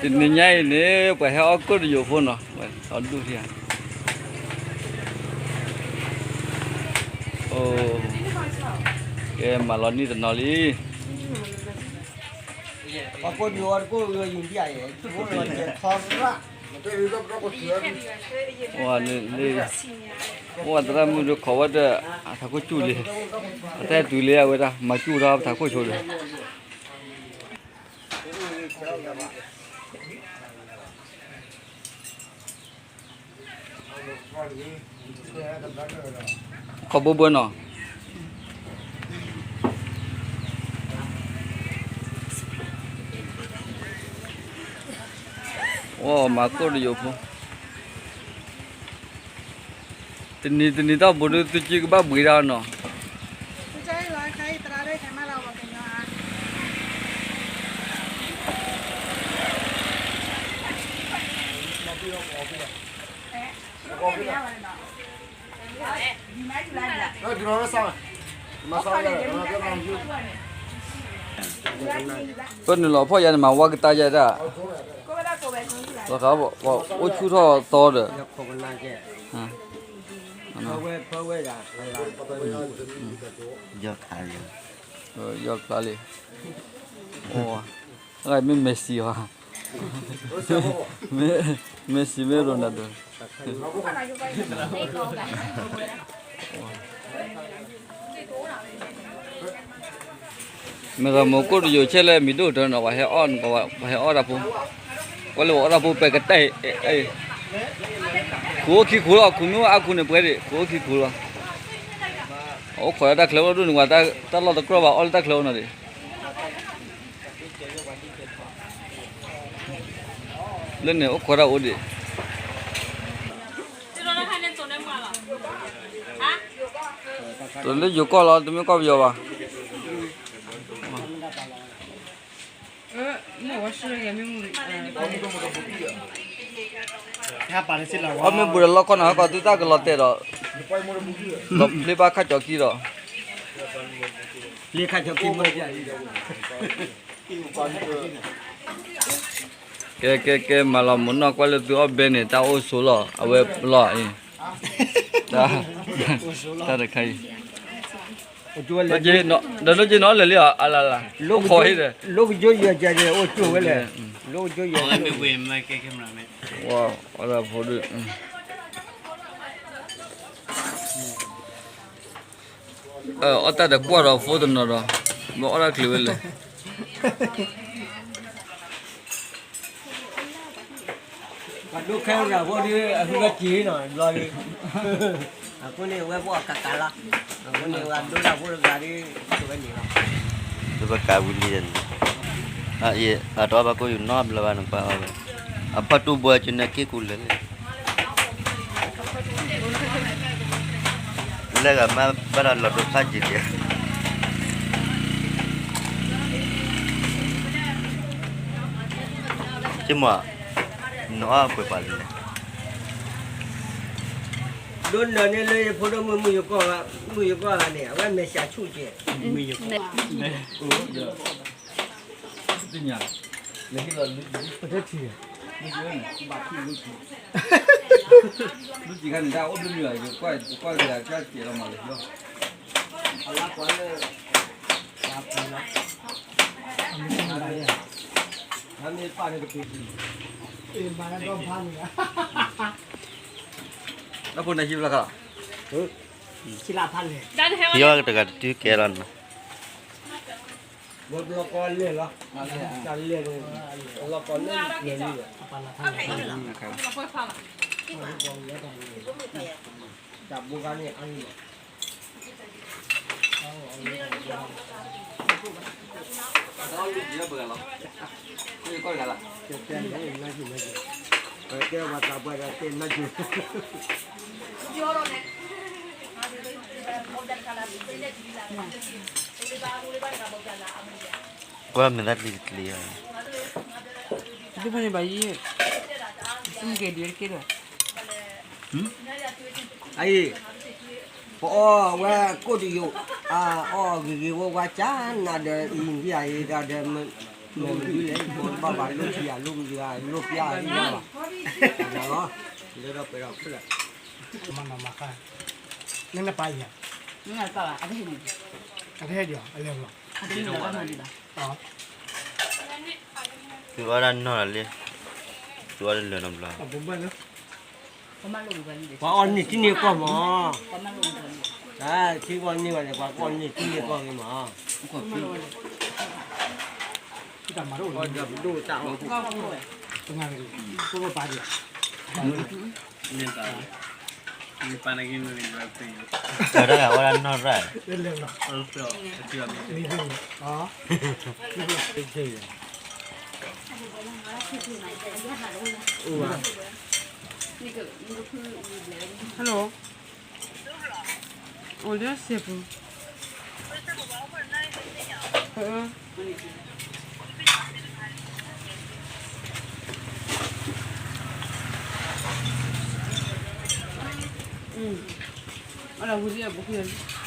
နံၤညါအံၤန့ၣ် ပှၤဟဲအီၣ်ကိၣ်တယိာ်ဖိနီၤ, အီၣ်ဒူၣ်ထံဧါ, အိ, ကဲမၤလီၤနံၣ်တနီၤလံ. အိၣ်သရၣ်မုၣ်ဒုးခိးဝဲဒၣ် အထးခိၣ်ကၠူၣ်လံ, အတၢ်ဟဲတုၤလံအဝဲဒၣ် မၤကၠူၣ်ထီၣ်ပထးခိၣ်ဆိဒီး ခိးဘိဘိနီၤ, အိၣ်မၤကိၣ်တယိာ်ဖိ, တနံၤတနံၤတၢ်ဘိဒုး သုက့ကဘၣ်ဘှံးဒၣ်နီၤ. ပနုာ်လီၤဖီၣ်ယၤန့ၣ် မၤဝါကတၢ်ယဲဒၣ်, လီၤဃး အိၣ်ဆူၣ်ထီၣ်သီဒီး, ယီၢ်ခါလံ, မ့ၢ်မဲာ်စံၤဧါ, မဲာ်စံၤမ့ၢ်ရိနၤဒိၣ် မ့ၢ်ဂ့ၤမိၢ်ကိၣ်တယိာ်ဆဲးလၢမံၤဒိၣ်တၢ်နီၤ ပှၤဟဲအီၣ်တၢ်ဖိ, ကွၢ်လၢပှၤအီၣ်တၢ်ဖိပဲကတဲာ်, ခိၣ်အိၣ်ခံခိၣ်လီၤ ခိၣ်မ့ၢ်အိၣ်အါခိၣ်န့ၣ်ပှဲၤဒံး ခိၣ်အိၣ်ခံခိၣ်လီၤ, အိၣ်ခိးလၢတၢ်ချၢအိၣ်ဒိၣ်န့ၣ် တၢ်လီၢ်တကြၢးဘၣ် အီၣ်လၢတၢ်ချၢအိၣ်နီၤဒံး လၢန့ၣ်အိၣ်ခိးတၢ်အိၣ်ဒံး, တလၢယိၤကီၢ်လီၤ တမ့ၢ်ကီၢ်ပယီၤဘၣ်, အီၣ်မ့ၢ်ဘူးဒီးလီၢ်ခီၣ်နၢ်ဟီၣ်ကီၢ်သုတၢ်ကလီၤတဲာ်ဒီး, လီၤဖျ့ဘၣ်ခါကၠီၤခံဒီး ကဲ ကဲ ကဲ မၤလီၤမုၢ်နီၢ်ကွၢ်လၢသုအီၣ်ဘဲန့ၣ် တၢ်အိၣ်ဆိးလီၤ အဝဲလီၤအံၤ, တၢ်တခါအံၤ, ဒီးဒိးက့ၤနီၤလၢာ်လံအီၤ အလၢ်လၢ်, အိၣ်ခိးဟံၣ်ဒီး, လိၣ်ကယိယဲၢ်ကဲန့ၣ် အိၣ်ကၠိဝဲလဲၣ်, လိၣ်ကယိယဲၢ်, ဝဲအီၣ်တၢ်ဖိဒုး အီၣ်တၢ်ဒီးကွၢ်ဒီးဖိတနီၤဒီး, ဘၣ်အီၣ်တၢ်ချ့ဝဲလဲၣ်. ပှၤဒိခဲရၤဖိဒုး အဟုဝဲက့ၤနီၤ ဘျီဒုး, အဃိန့ၣ် ဝဲပှၤကကးလီၤ, အဃိန့ၣ် ဝဲဒိတၢ်ဖိတဂၤဒုး ဆိဝဲန့ၣ်လီၤ, ပကးဝံၤလံ, အတအီၣ်ဘၣ်ကိၣ်ယူၤနီတဘျီဘၣ်န့ၣ် ပှၤအီၣ်ဝဲ, အဖီတူၢ်ဘှီကနၢက့ၢ်ကူၤလၢာ်လံ လၢဂၤမ့ၢ်ဘၣ်ဒီးလီၤဒိဖးယံၤဒံး, ကမ့ၢ်, နအီၣ်ပှဲၤပှဲၤလံလဲၣ်, ဒိနၢၤန့ၣ်လၢယဖိဒိၣ်မုၣ်မုၣ်ယကီၢ်, မုၣ်ယကီၢ်ဂၤန့ၣ် အဝဲမဲာ်ဆှးဆူၣ်ကဲ, မုၣ်ယကီၢ် သ့ၣ်ညါ, လဲၤဟ့ၣ်လီၤလၢ, ပတဲထံၣ်, ဘၣ်ထံၣ်လၢထံၣ်, လၢထံၣ်ခါန့ၣ် တၢ်အိၣ်ဘျုးမုၢ်ဘၣ်, ယကွၢ်ယကွၢ်က့ၤအကၢ်စဲးလီၤမးလၢယီၢ်, အလါပှၤလၢ, မ့ၢ်ပၢ်န့ၣ်ကပ့ၤ, တၢ်ဖိနၤဟံၣ်ဖျါခါ, ယီၢ်တဂၤတတုၤကဲလီၤနီၤ ဘီဘျီကီလဲၢ်လီၤ, တၢ်လဲၢ်န့ၣ်, ဘီဘျီကီလဲၢ်န့ၣ်, တၢ်ဘိခါန့ၣ်အါန့ၣ်လီၤ, ကဲဝဲသးပှၢ်ဒီးတဲနါက့ၤ ကွၢ်မ့ၢ်သၣ်တလံတလံဧါ, ဒ်ဖဲန့ၣ်ဘၣ်ယံၤ, စမုၢ်က့ၤဒုးတက့ၢ်ဒီး, အအံၤ, ပအီၣ်ဝဲကိၣ်တယိာ်, အအီၣ်ဂ့ၤဂ့ၤဝါဝါကၢ်နၤဒီး မုၢ်ဂံၢ်အံၤဒီး, မ့ၢ်မနုၤလဲၣ် ဘၣ်ဘၣ်လိၣ်ထံယၤလိၣ်မံၤဂၤ လိၣ်ပျၢ်အံၤယၤဘၣ်, လၢဒီးပှဲၤဒီးဖုၣ်လၢ မၤနီၤမၤဃါ, နနပၢ်ယၤ, အတဟဲဒံး, အလဲၤဘျီ, သုအီၣ်ဒၣ်နီၢ်လီၤလံ, သုအီၣ်တလၢာ်နီတဘျီ, ပှၤအီၣ်န့ၢ်တန့ၢ်ကီၢ်မး, တၢ်ထံအီၣ်န့ၢ်ဘၣ်န့ၣ် ပှၤကအီၣ်န့ၢ်တန့ၢ်ကီၢ်ဂ့ၤမး, တၢ်မၤတအိၣ်လၢပဒိၣ်တၢ်အီၣ်, ပှၤပၢ်ဒံး, မ့ၢ်ပၢ်န့ၣ်က့ၤမ့ၢ် တၢ်ဝဲဒၣ်နီၢ်ရၢ်, လဲၤဘျီ, မ့ၢ်သ့ၣ်ညါ, အိၣ်ဘၣ်, hello, အိၣ်လၢစဲးပူၤ, အလီၤဝံၤလံအပူၤကွံာ်လံ